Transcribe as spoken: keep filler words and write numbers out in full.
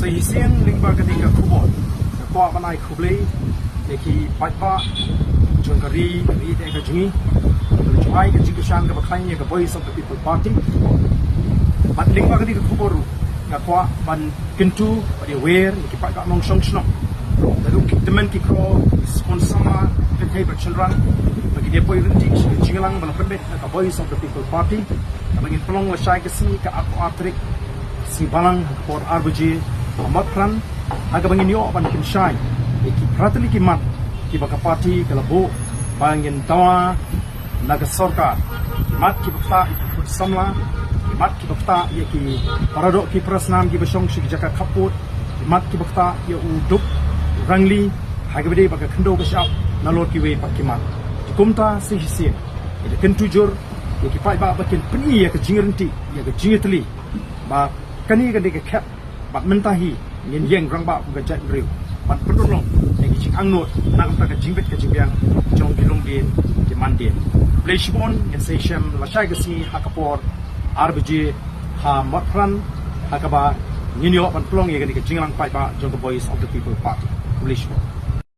Te shisien lyngba kane ka khubor, nga kwah ban ai khublei ïa ki paidbah jong ka ri, ka ri te ka jong ngi. Jong ai ka jingkyrshan kaba khlaiñ ïa ka Voice of the People Party. Bad lyngba kane ka khubor ruh, nga kwah ban kyntu bad ïa wer ïa ki paidbah nongshong shnong, naduh ki tymmen ki kro, ki sbun samla, kynthei bad shynrang, ba kin ïa poi ryntih sha ka jingïalang ba la pynbeit da ka Voice of the People Party, kaba ngin pynlong lashai ka sngi ka arphew ar tarik, sngi Balang, ha ka por ar baje ha Motphran, ha kaba ngin ïoh ban pynshai ïa ki phra tylli ki mat kiba ka party ka la buh ba ngin dawa na ka sorkar. Ki mat kiba ktah ïa ki khun samla, ki mat kiba ktah ïa ki paradoh ki parasnam kiba shong sha ki jaka khappud, ki mat kiba ktah ïa u duk u rangli, ha kaba dei ba ka khyndew ka shah nalor kiwei pat ki mat. Te kumta sa shisien ngi da kyntu jur ïa ki paidbah ba kin pyni ïa ka jingryntih, ïa ka jingïatylli, ba kane ka dei ka khet, bad mynta hi ngin ïeng rangbah kum ka jaitbynriew ban pynlong ïa ki jingangnud na ka bynta ka jingbit ka jingbiang jong ki longdien ki mandien. Khublei shibun, ngin sa ïashem lashai ka sngi ha ka por ar baje ha Motphran, ha kaba ngin ïoh ban pynlong ïa kane ka jingïalang paidbah jong ka Voice of the People Party. Khublei shibun.